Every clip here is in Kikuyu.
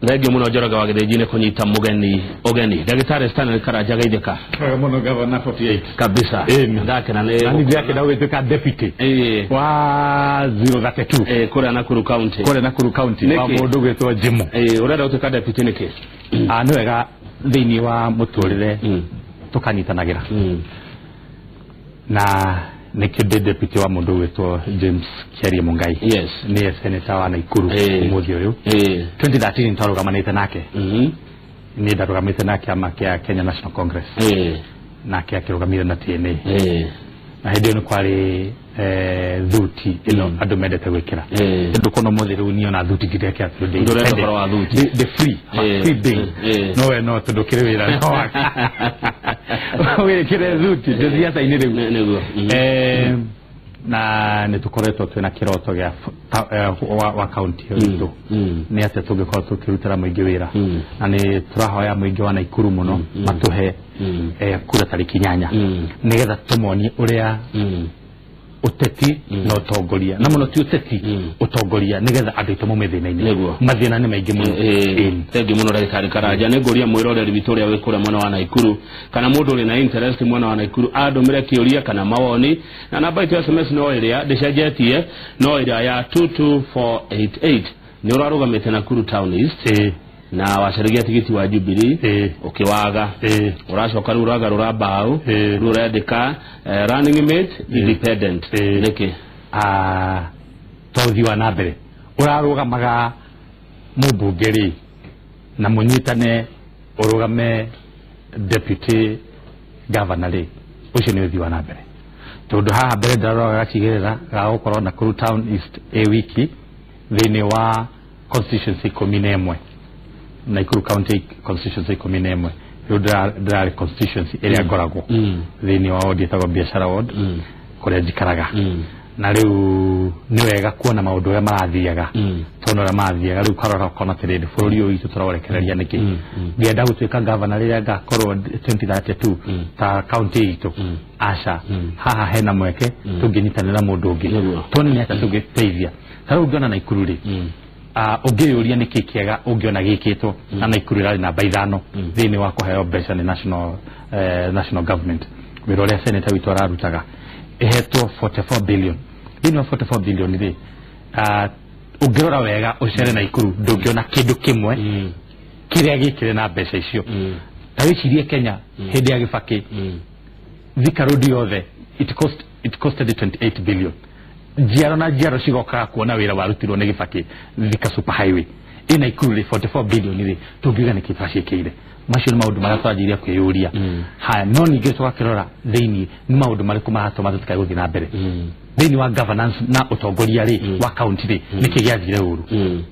Thengio muno Njoroge wa Gĩthĩnji nĩ kũnyita mũgeni ũgeni. Ndagĩtarĩ Stanley Karanja, geithĩka. Wega mũno, Gavana 48. Kabisa. Ĩni. Ndakena nĩ Nani ndĩrakena gũgĩtuĩka deputy wa 032 kũrĩa Nakuru County. Kũrĩa Nakuru County wa Nĩkĩ? mũndũ gwĩtwo Jimo. Ũrenda gũtuĩka deputy nĩkĩ? Ah, nĩ wega thĩinĩ wa mũtũrĩre tũkanyitanagĩra na nĩkĩo ndĩ deputy wa mũndũ gwĩtwo James Kiarie Mungai. Nĩye senator wa Nakuru ũmũthĩ ũyũ. 2013 twarũgamanĩte nake. Niĩ ndarũgamĩte na kĩama kĩa Kenya National Congress, nake akĩrũgamire na TNA. Na hĩndĩ ĩyo nĩ kwarĩ thuti ĩno andũ mendete gwĩkĩra. Tondũ kona ũmũthĩ rĩu niĩ ona thuti ndirekĩra tondũ ndĩ Ndũrenda independent. ũhoro wa thuti. Ndĩ free. Free being. No we no tondũ kĩrĩ wĩra no wĩkĩre thuti ndĩ thiaca-inĩ rĩu. Nĩguo. Na nĩ tũkoretwo twĩna kĩroto gĩa wa kaunti ĩyo itũ nĩ atĩa tũngĩkorwo tũkĩrutĩra mũingĩ wĩra. Na nĩ tũrahoya mũingĩ wa Naikuru mũno matũhe kura tarĩki 8 nĩgetha tũmonie ũrĩa ũteti na ũtongoria, na mũno ti ũteti, ũtongoria, nĩgetha andũ aitũ maume thĩna-inĩ. Mathĩna nĩ maingĩ mũno. Ĩni. Thengiũ mũno, ndagĩtarĩ Karanja. Nĩ ngũria mwĩroreri witũ ũrĩa wĩ kũrĩa mwena wa Naikuru kana mũndũ ũrĩ na interest mwena wa Naikuru andũmĩre kĩũria kana mawoni na namba itũ ya SMS no ĩrĩa ndĩcenjetie, no ĩrĩa ya 22488. Nĩ ũrarũgamĩte Nakuru Town East na wacaragia tigiti wa Jubilee ũkĩwaga. Ũracoka rĩu ũragarũra mbaũ. Rĩu ũrendĩka running mate independent. Nĩkĩ? Ah, to ũthii wa na mbere. Ũrarũgamaga mũmbunge rĩ na mũnyitane ũrũgame deputy governor rĩ, ũcio nĩ ũthii wa na mbere, tondũ haha mbere ndĩraroraga gacigĩrĩra ga gũkorwo Nakuru Town East ĩ wiki thĩinĩ wa constituency 11, Nakuru County constituency 11. Rĩu ndĩrarĩ constituency ĩrĩa ngoragwo thĩinĩ wa ward ĩtagwo Biashara Ward kũrĩa njikaraga. Na rĩu nĩ wega kuona maũndũ ũrĩa marathiaga, tondũ ũrĩa marathiaga rĩu karora ũkona atĩrĩrĩ, bũrũri ũyũ witũ tũraũrekereria nĩkĩ? Ngĩenda gũtuĩka gavana rĩrĩa ngakorwo 2032 ta kaunti itũ? Aca. Haha hena mweke tũngĩnyitanĩra mũndũ ũngĩ tuone nĩ atĩa tũngĩteithia. Ta rĩu ũngĩona Naikuru rĩ, ũngĩyũria nĩkĩ kĩega ũngĩona gĩkĩtwo na Naikuru ĩrarĩ namba 5 thĩinĩ wa kũheo mbeca nĩ national government. Wĩra ũrĩa senator witũ ararutaga, ĩhetwo 44 billion. Thĩinĩ wa 44 billion rĩ, ũngĩrora wega ũcere Naikuru ndũngĩona kĩndũ kĩmwe kĩrĩa gĩkĩre na mbeca icio. Ta wĩcirie Kenya hĩndĩ ya Gĩbakĩ, Thika Road yothe it costed 28 billion. Njiaro na njiaro cigokaga kuona wĩra warutirwo nĩ Gĩbakĩ, Thika Super Highway. Ĩ Naikuru rĩ, 44 billion rĩ, tũngiuga nĩkĩ twaciĩkĩire? Macio nĩ maũndũ marĩa twanjirie kwĩyũria. Haya, no ningĩ tũgakĩrora thĩinĩ nĩ maũndũ marĩkũ maratũma tũtikae gũthiĩ na mbere thĩinĩ wa governance na ũtongoria rĩ wa county rĩ, nĩkĩ gĩathire ũru?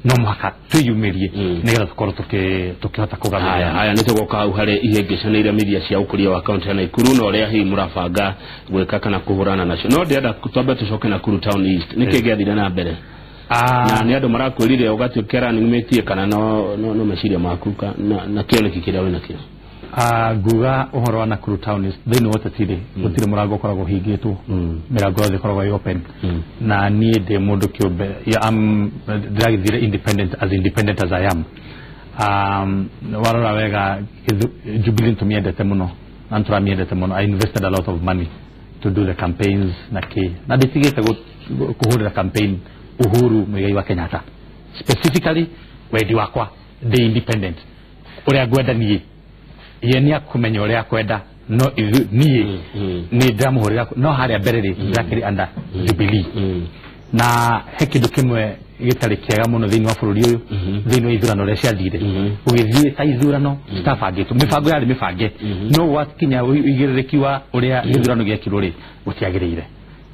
No mũhaka twĩyumĩrie nĩgetha tũkorwo tũkĩhota Haya. kũgarũrĩra. Haya, nĩ tũgoka hau harĩ ihĩngĩcanĩire media cia ũkũria wa kaunti ya Naikuru na ũrĩa hihi mũrabanga gwĩka kana kũhũrana nacio, no ndĩrenda twambe tũcoke Nakuru Town East. Nĩkĩ gĩathire na mbere na nĩ andũ marakwĩrire ũgatuĩka running mate kana no meciria maku na kĩoneki kĩrĩa wĩnakĩo? Ah, nguga ũhoro wa Nakuru Town East, thĩinĩ wa ũteti rĩ, gũtirĩ mũrango ũkoragwo ũhingĩtwo. Mĩrango yothe ĩkoragwo ĩ open. Na niĩ ndĩ mũndũ kĩũmbe, yeah, ndĩragĩthire independent, as independent as I am. Warora wega Jubilee tũmĩendete mũno na nĩtũramĩendete mũno. I invested a lot of money to do the campaigns na kĩ, na ndĩtigĩte kũhũrĩra campaign Uhuru Muigai wa Kenyatta specifically. Wendi wakwa ndĩ independent, ũrĩa ngwenda niĩ, ye nĩ akũmenya ũrĩa akwenda, no niĩ nĩ ndĩramũhũrĩra. No harĩa mbere rĩ, ndĩrakĩrĩ under Jubilee. Na he kĩndũ kĩmwe gĩtarĩ kĩega mũno thĩinĩ wa bũrũri ũyũ, thĩinĩ wa ithurano ũrĩa ciathire, ũgĩthiĩ ta ithurano citabangĩtwo, mĩbango yarĩ mĩbange, no gwakinya ũigĩrĩrĩki wa ũrĩa gĩthurano gĩekirwo rĩ, gũtiagĩrĩire.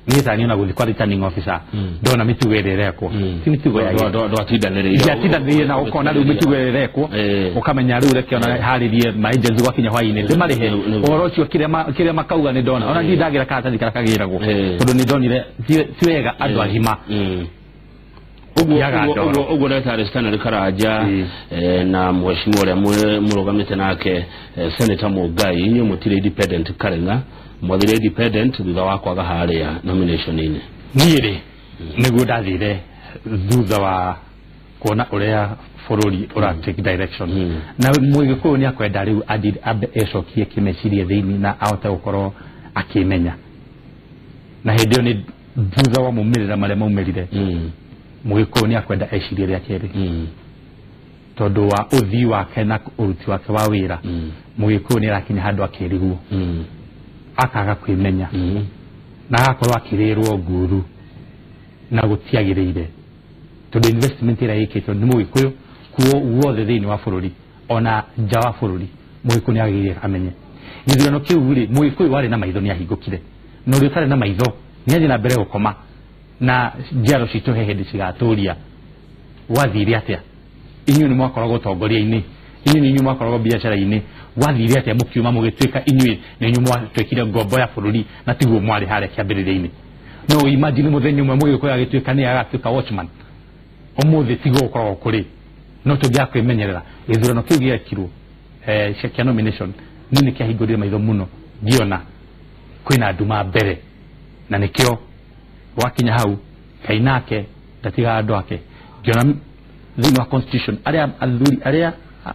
Niĩ tani ona gũthiĩ kwa returning officer, ndona mĩtugo ĩrĩa ĩrekwo ti mĩtugo yagĩrĩire. Ndwatindanĩrĩire. Ndiatindanĩire na ũkona rĩu mĩtugo ĩrĩa ĩrekwo, ũkamenya rĩu reke ona harĩrie ma agents gwakinya hwainĩ ndĩmarĩhe. Ũhoro ũcio kĩrĩa makauga nĩ ndona ona ndirĩ ndagĩra karatathi karĩa kagĩragwo, tondũ nĩ ndonire ti wega andũ agima. Ũguo Yaga ndoro. Ũguo ndagĩtarĩ Stanley Karanja na mheshimiwa ũrĩa mũrũgamĩte nake, Senator Mũngai, inyuĩ mũtirĩ independent Kareng'a, mwathire independent thutha wa kwaga harĩa nomination-inĩ. Niĩ rĩ, nĩguo ndathire thutha wa Kuona ũrĩa bũrũri ũra take direction. Na Mũgĩkũyũ nĩ akwenda rĩu ambe ecokie kĩmeciria thĩinĩ na ahote gũkorwo akĩmenya. Na hĩndĩ ĩyo nĩ thutha wa maumĩrĩra marĩa maumĩrire, Mũgĩkũyũ nĩ akwenda ecirie rĩa kerĩ. Tondũ wa ũthii wake na ũruti wake wa wĩra, Mũgĩkũyũ nĩ arakinya handũ akĩrigwo, akaga kwĩmenya, na agakorwo akĩrĩrwo nguru, na gũtiagĩrĩire, tondũ investment ĩrĩa ĩkĩtwo nĩ Mũgĩkũyũ kuo guothe thĩinĩ wa bũrũri ona nja wa bũrũri, Mũgĩkũyũ nĩ agĩrĩire amenye gĩthurano kĩu rĩ, Mũgĩkũyũ warĩ na maitho nĩ ahingũkire, na ũrĩa ũtarĩ na maitho nĩ athiĩ na mbere gũkoma, na njiaro citũ he hĩndĩ cigatũria gwathire atĩa. Inyuĩ nĩ mwakoragwo ũtongoria-inĩ, inyuĩ nĩ inyuĩ mwakoragwo biacara-inĩ, gwathire atĩa mũkiuma mũgĩtuĩka inyuĩ nĩ inyuĩ mwatuĩkire ngombo ya bũrũri, na tiguo mwarĩ harĩa kĩambĩrĩria-inĩ? No imagine mũthenya ũmwe Mũgĩkũyũ agĩtuĩka nĩ agatuĩka watchman. Ũmũthĩ tiguo gũkoragwo kũrĩ, no tũngĩaga kwĩmenyerera. Gĩthurano kĩu gĩekirwo kĩa nomination niĩ nĩ kĩahingũrire maitho mũno, ngĩona kwĩna nduma mbere, na nĩkĩo wakinya hau Ngai nake ndatigaga andũ ake. Ngĩona thĩinĩ wa constitution arĩa athuri arĩa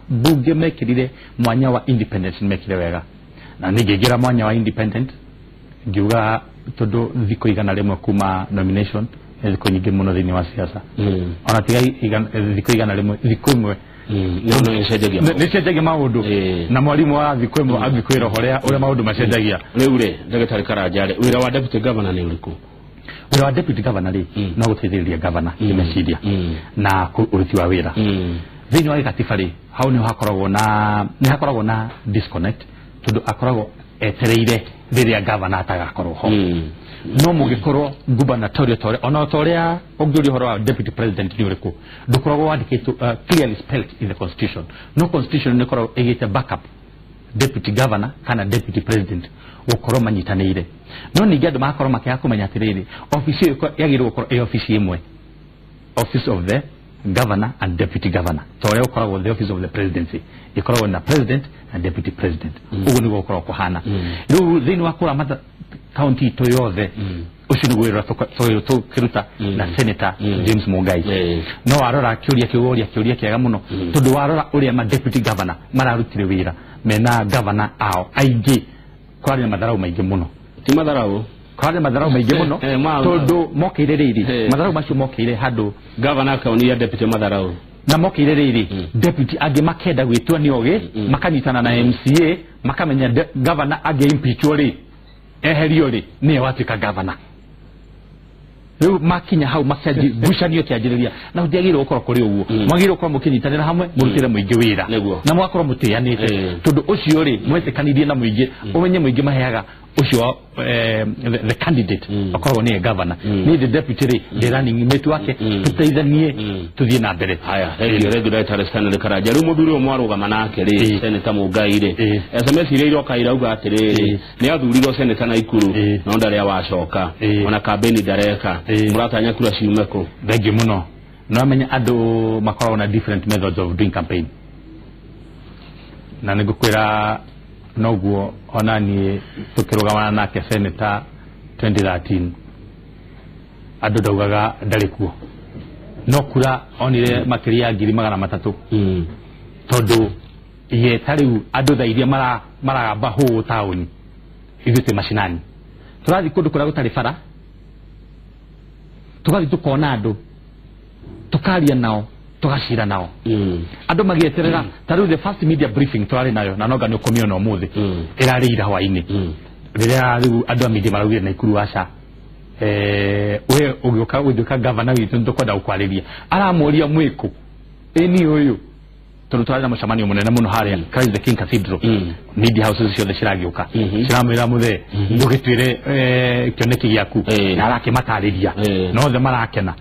bunge mekĩrire mwanya wa independent nĩ mekire wega, na niĩ ngĩingĩra mwanya wa independent, ngiuga tondũ thikũ 100 kuma nomination nĩ thikũ nyingĩ mũno thĩinĩ wa siasa. Ona tiga thikũ 100, thikũ 1 No ĩcenjagia. Nĩ cenjagia maũndũ. Na mwarimũ wa thikũ 1 angĩkwĩra ũrĩa maũndũ macenjagia. Rĩu rĩ, ndagĩtarĩ Karanja rĩ, wĩra wa deputy governor nĩ ũrĩkũ? Wĩra wa deputy governor rĩ, no gũteithĩrĩria governor kĩmeciria na ũruti wa wĩra. Thĩinĩ wa gĩkatiba rĩ, hau nĩho hakoragwo na nĩ hakoragwo na disconnect, tondũ akoragwo etereire rĩrĩa governor atagakorwo ho. No mũngĩkorwo gubernatorial ta ũrĩa ona ta ũrĩa ũngĩũria ũhoro wa deputy president nĩ ũrĩkũ, ndũkoragwo wandĩkĩtwo clearly spelled in the constitution. No constitution nĩ ĩkoragwo ĩgĩte backup deputy governor kana deputy president gũkorwo manyitanĩire. No ningĩ andũ magakorwo makĩaga kũmenya atĩrĩrĩ, obici ĩyo yagĩrĩirwo gũkorwo ĩ obici ĩmwe, office of the governor and deputy governor, ta ũrĩa ũkoragwo the office of the presidency ĩkoragwo na president na deputy president. Ũguo nĩguo gũkoragwo kũhana. Rĩu thĩinĩ wa kũramata kaunti itũ yothe, ũcio nĩguo wĩra tũkĩruta na Senator James Mungai. No warora kĩũria kĩu woria kĩũria kĩega mũno, tondũ warora ũrĩa ma deputy governor mararutire wĩra mena governor ao aingĩ, kwarĩ na matharau maingĩ mũno. Ti matharau. Kwarĩ na matharau maingĩ mũno, tondũ mokĩire rĩrĩ, matharau macio mokĩire handũ governor akaonia deputy matharau, na mokĩire rĩrĩ deputy angĩ makenda gwĩtua nĩ ogĩ, makanyitana na MCA, makamenya governor angĩ impeachwo rĩ, eherio rĩ, nĩwe watuĩka governor. Rĩu makinya hau makĩanji ngucanio kĩanjĩrĩria, na gũtiagĩrĩirwo gũkorwo kũrĩ ũguo. Mwagĩrĩirwo gũkorwo mũkĩnyitanĩra hamwe mũrutĩre mũingĩ wĩra, na mũgakorwo mũtĩanĩte, tondũ ũcio rĩ mwetĩkanirie na mũingĩ, ũmenye mũingĩ maheaga ũcio the candidate akoragwo nĩye governor, niĩ the deputy rĩ ndĩ running mate wake, tũteithanie tũthiĩ na mbere. Haya, thengiũ, thengiũ ndagĩtarĩ Stanley Karanja. Rĩu mũthuri ũyũ mwarũgama nake rĩ, Senator Mungai rĩ, SMS iria iroka irauga atĩrĩrĩ, nĩ athurirwo senator Naikuru, no ndarĩ awacoka, ona kambĩni ndareka, mũratanya kura ciume kũ? Thengiũ mũno. No amenya andũ makoragwo na different methods of doing campaign, na nĩngũkwĩra noguo ona niĩ tũkĩrũgamana nake senator 2013, andũ ndaugaga ndarĩ kuo, no kura onire makĩria ya 300,000, tondũ ye ta rĩu andũ thaa iria maragamba hũũ taũni, ithuĩ twĩ macinani, tũrathiĩ kũndũ kũrĩa gũtarĩ bara, tũgathiĩ tũkona andũ, tũkaria nao, tũgacira nao, andũ magĩeterera. Ta rĩu the first media briefing tũrarĩ nayo, na nonga nĩ ũkũmĩona ũmũthĩ, ĩrarĩ ira hwaĩ-inĩ, rĩrĩa rĩu andũ a media maraugire Naikuru aca, we ũgĩũka gũtuĩka governor witũ nĩtũkwenda gũkwarĩria. Aramũria mwĩkũ ĩni ũyũ, tondũ twarĩ na mũcemanio mũnene mũno harĩa Christ the King Cathedral, media houses ciothe ciragĩũka, ciramwĩra mũthee ndũgĩtwĩre kĩoneki gĩaku, na arakĩmatarĩria, na othe marakena,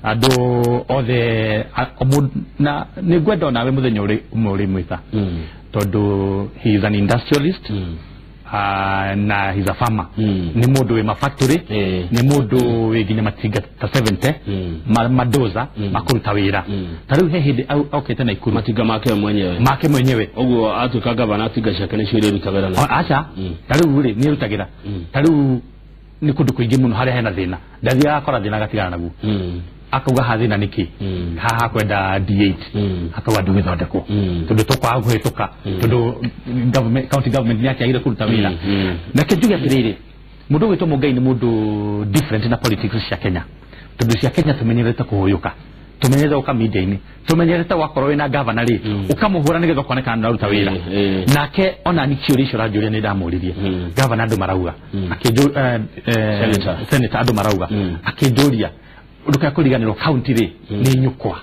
andũ othe na nĩ ngwenda onawe mũthenya ũmwe ũrĩmwĩta, tondũ he is an industrialist, na he's a farmer. Nĩ mũndũ wĩ mafactory, nĩ mũndũ wĩ nginya matinga ta 70 madoza makũruta wĩra. Ta rĩu he hĩndĩ okĩte Naikuru, matinga make mwenyewe, make mwenyewe. Ũguo atuĩka gavana tinga ciake nĩcio irĩrutaga wĩra? Na aca, ta rĩu rĩ nĩ arutagĩra, ta rĩu nĩ kũndũ kũingĩ mũno harĩa hena thĩna, ndathiaga akora thĩna agatigana naguo. Akauga hathina niki haha kwenda D8 akauga ndugithondekwo tondu tukwaga kuhituka tondu government county government ni akiagire kuruta wira. Na kinjuge atiriri, mundu gwitwo Mungai ni mundu different na politics cia Kenya, tondu cia Kenya tumenyerete kuhuyuka, tumenyerete uka media-ini, tumenyerete wakorwo wina governor ri ukamuhura nigetha ukonekana ndaruta wira. Nake ona ni kiuria icio ranjũria ni ndamũririe governor andu marauga senator andu marauga akinjũria ndukakuriganirwo county ri ni nyukwa,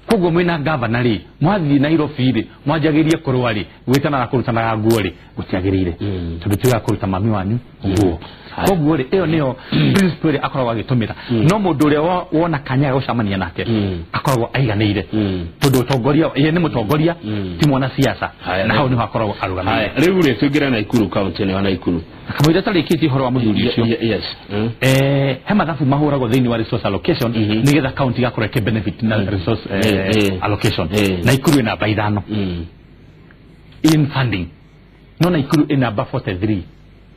koguo mwina governor ri mwathii Nairobi ri mwanjagirie kurwa ri gwitana na kurutanaga nguo ri gutiagirire tondu tiwa kuruta mami wanyu nguo. Koguo ri iyo niyo principle ri akoragwo agitumira. No mundu uria wona kanya ga gucamania nake akoragwo aiganire tondu utongoria ye ni mutongoria ti mwana siasa, na hau niho akoragwo arugamire. Riu ri tuingire Naikuru county ni wa Naikuru kamũira tarĩkĩtie ũhoro wa mũthuri ũcio. Yes. He mathabu mahũragwo thĩinĩ wa resource allocation nĩgetha county igakorwo ĩkĩ benefit na resource allocation. Naikuru ĩ namba 5 in funding, no Naikuru ĩ namba 43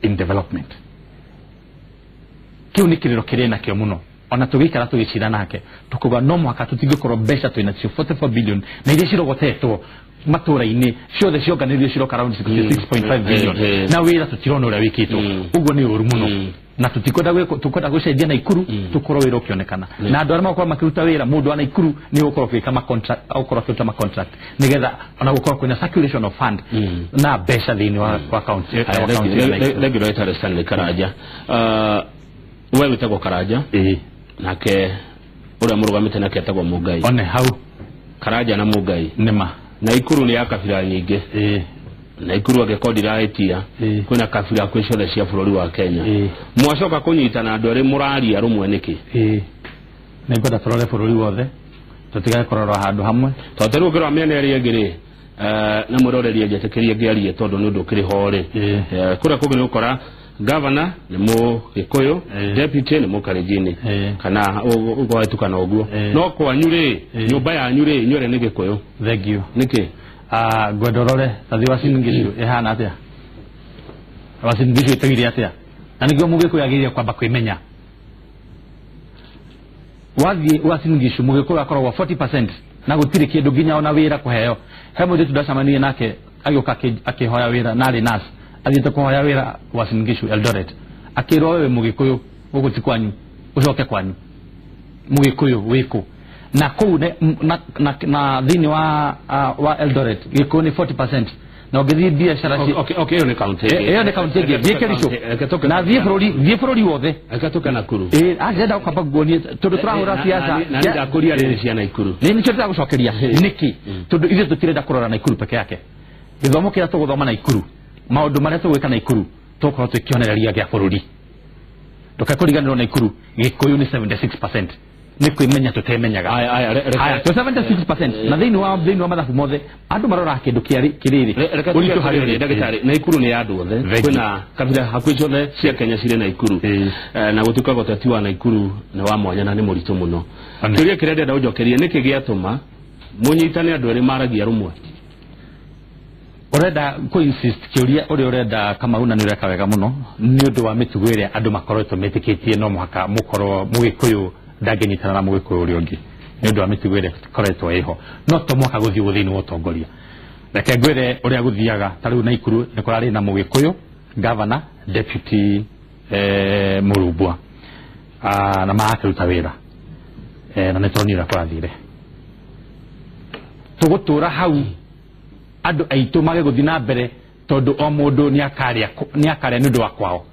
in development. Kĩu nĩ kĩrĩro kĩrĩ nakĩo mũno, ona tũgĩikara tũgĩcira nake tũkauga no mũhaka tũtingĩkorwo mbeca twĩ nacio 44 billion na iria cirogotetwo matũra-inĩ ciothe cionganĩrĩrio ciroka around 66.5 billion na wĩra tũtirona ũrĩa wĩkĩtwo. Ũguo nĩ ũru mũno na tutikwenda tukwenda gucenjia Naikuru tukorwo wĩra ũkĩonekana na andũ arĩa makorwo makĩruta wĩra. Mũndũ wa Naikuru nĩ ũgũkorwo ũgĩka ma contract, ũgũkorwo akĩruta ma contract nĩgetha ona gũkorwo kwĩna circulation of fund na mbeca thĩinĩ wa county. Thengiũ ndagĩtarĩ Stanley Karanja. We wĩtagwo Karanja, nake ũrĩa mũrũgamĩte nake etagwo Mungai. One hau Karanja na Mungai nĩma. Naikuru ni ya kabira nyingĩ. Naikuru angĩkorwo ndirahĩtia kwĩna kabira kwĩ ciothe cia bũrũri wa Kenya. Mwacoka kũnyitana andũ erĩ mũraria rũmwe nĩkĩ? Nĩngwenda tũrore bũrũri wothe, tũtigage kũrora handũ hamwe, tondũ rĩu ũngĩrora mĩena ĩrĩa ĩngĩ rĩ, na mwĩroreri njĩtĩkĩrie ngĩarie tondũ nĩ ũndũ ũkĩrĩ ho rĩ, kũrĩa kũngĩ nĩ ũkora governor nĩ Mũgĩkũyũ, deputy nĩ Mũkalenjini, kana ũgwatukana ũguo. No kwanyu rĩ, nyũmba yanyu rĩ, inyuĩ erĩ nĩ Gĩkũyũ. Thengiũ. Nĩkĩ? Ngwenda ũrore tathi Uasin Gishu ĩhana atĩa, Uasin Gishu ĩtũire atĩa, na nĩguo Mũgĩkũyũ agĩrĩire kwamba kwĩmenya. Wathiĩ Uasin Gishu Mũgĩkũyũ akoragwo 40% na gũtirĩ kĩndũ nginya ona wĩra kũheo. He mũirĩtu ndacemanirie nake agĩũka akĩhoya wĩra na arĩ nurse, athiĩte kũhoya wĩra Uasin Gishu Eldoret, akĩrwo wewe Mũgĩkũyũ gũkũ ti kwanyu, ũcoke kwanyu. Mũgĩkũyũ wĩkũ? Na kũu na thĩinĩ wa Eldoret Gĩkũyũ nĩ 40% na ũngĩthiĩ biacara ĩyo nĩ county ĩyo nĩ county ĩngĩ. Thiĩ Kericho na thiĩ bũrũri wothe. Reke tũke Nakuru. Ndĩrenda gũkamba nguonie tondũ tũrahũra siasa na ndakũria rĩrĩ cia Naikuru. Nĩ nĩkĩo ndĩragũcokeria nĩkĩ, tondũ ithuĩ tũtirenda kũrora Naikuru peke yake. Gĩthomo kĩrĩa tũgũthoma Naikuru, maũndũ marĩa tũgwĩka Naikuru, tũgũkorwo twĩ kĩonereria gĩa bũrũri. Ndũkekũriganĩrwo Naikuru Gĩkũyũ nĩ 76%. Nĩ kwĩmenya tũtemenyaga. Haya, 76% na thĩinĩ wa mathabu mothe andũ maroraga kĩndũ kĩrĩrĩ ũritũ harĩ rĩ. Ndagĩtarĩ, Naikuru nĩ ya andũ othe, kwĩna kabira hakuhĩ ciothe cia Kenya cirĩ Naikuru, na gũtuĩkaga ũteti wa Naikuru nĩ wa mwanya na nĩ mũritũ mũno. Kĩũria kĩrĩa ndĩrenda ũnjokerie, nĩkĩ gĩatũma mũnyitane andũ erĩ maragia rũmwe? Ũrenda kũ insist kĩũria ũrĩa ũrenda Kamau, na nĩ ũreka wega mũno nĩ ũndũ wa mĩtugo ĩrĩa andũ makoretwo metĩkĩtie no mũhaka mũkorwo Mũgĩkũyũ ndangĩnyitana na Mũgĩkũyũ ũrĩa ũngĩ nĩ ũndũ wa mĩtugo ĩrĩa ĩkoretwo ĩho. No to mũhaka gũthiĩ ũguo thĩinĩ wa ũtongoria. Reke ngwĩre ũrĩa gũthiaga. Ta rĩu Naikuru nĩ kũrarĩ na Mũgĩkũyũ governor, deputy Mũrumbwa, na marakĩruta wĩra, na nĩ tuonire ũrĩa kũrathire. Tũgũtũra hau andũ aitũ mage gũthiĩ na mbere tondũ o mũndũ nĩ akarĩa nĩ ũndũ wa kwao.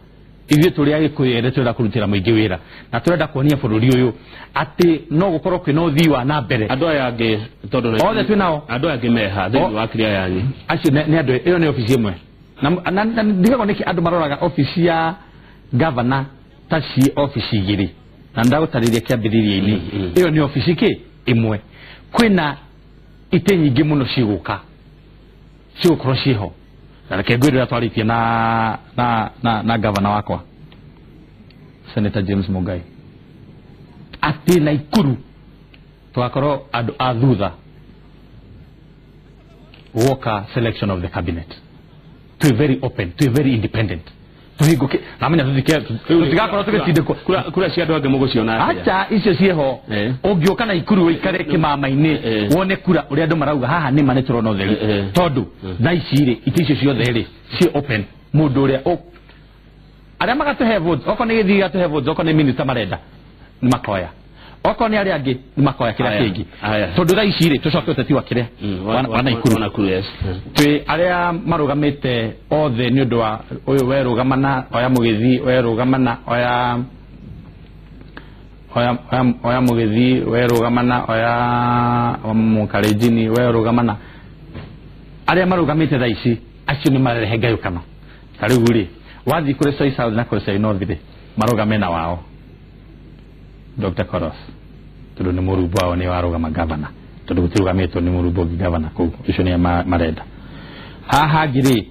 Ithuĩ tũrĩ Agĩkũyũ erĩ tũrenda kũrutĩra mũingĩ wĩra na tũrenda kuonia bũrũri ũyũ atĩ no gũkorwo kwĩna ũthii wa na mbere. Andũ aya angĩ tondũ othe twĩ nao, andũ aya angĩ meha thĩinĩ wa kĩrĩa yanyu acio nĩ andũ, ĩyo nĩ obici ĩmwe. Na ndigagwo nĩkĩ andũ maroraga obici ya governor ta ciĩ obici igĩrĩ, na ndagũtarĩria kĩambĩrĩria-inĩ ĩyo nĩ obici kĩ ĩmwe. Kwĩna itĩ nyingĩ mũno cigũka cigũkorwo ciĩho. Na reke ngwĩre ũrĩa twarĩtie na governor wakwa Senator James Mungai atĩ Naikuru tũgakorwo andũ a thutha woka selection of the cabinet. Twĩ very open, twĩ very independent. Tũhingũke na menya tũtigakorwo tũgĩtindĩkwo. Kura cia andũ angĩ mũgũciona atĩa? Acha icio ciĩho. Ũngĩũka Naikuru ũikare kĩmama-inĩ wone kura ũrĩa andũ marauga haha nĩ ma nĩ tũrona ũtheri. Tondũ thaa ici rĩ itĩ icio ciothe rĩ ciĩ open mũndũ ũrĩa arĩa magatũhe votes okorwo nĩ gĩthii gatũhe votes okorwo nĩ minister marenda nĩ makoya okorwo nĩ arĩa angĩ nĩ makoya kĩrĩa kĩngĩ tondũ thaa ici rĩ tũcoke ũteti wa kĩrĩa wa Naikuru twĩ arĩa marũgamĩte othe nĩ ũndũ wa ũyũ werũgamana oya mũgĩthi werũgamana oya oya mũgĩthi werũgamana oya mũkarenjini werũgamana arĩa marũgamĩte thaa ici acio nĩ marehe ngayũkano ta rĩu rĩ wathiĩ kũrĩ Soy South na kũrĩ Soy North rĩ marũgame na wao Dr. Koros tondũ nĩ mũrumbo wao nĩ warũgama governor tondũ gũtirũgamĩtwo nĩ mũrumbo ũngĩ governor kũu ũcio nĩe marenda haha angĩ rĩ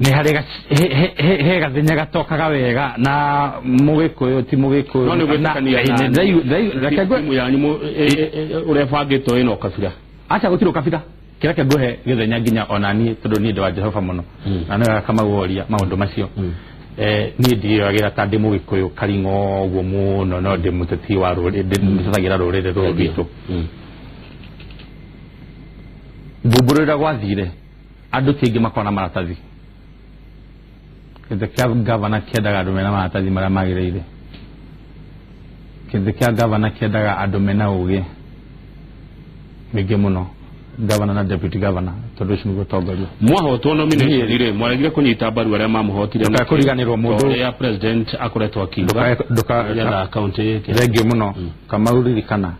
nĩ harĩ he gathenya gatokaga wega na mũgĩkũyũ ti mũgĩkũyũ no nĩ gwĩtĩkania timu yanyu ũrĩa ĩbangĩtwo ĩna ũkabira acha gũtirĩ ũkabira kĩrĩa kĩngũhe gĩthenya nginya ona niĩ tondũ niĩ ndĩ wa Jehova mũno na nĩwe Kamau oria maũndũ macio niĩ ndiĩyoyagĩra ta ndĩ mũgĩkũyũ karing'o ũguo mũno no ndĩ mũteti wa rũrĩrĩ ndĩtetagĩra rũrĩrĩ rũrũ rwitũ mbumbũrũ ĩrĩa gwathire andũ ti aingĩ makoragwo na maratathi gĩtĩ kĩa gavana kĩendaga andũ mena maratathi marĩa magĩrĩire gĩtĩ kĩa gavana kĩendaga andũ mena ũgĩ mĩingĩ mũno governor na deputy governor tondu ucio niguo tongoria mwahotwo nomination rĩ mwaregire kũnyita mbaru arĩa mamũhotire ndukae kũriganĩrwo mũndũ ũrĩa president akoretwo akiuga ndukaetha kaunti ĩke thengiũ mũno Kamau ririkana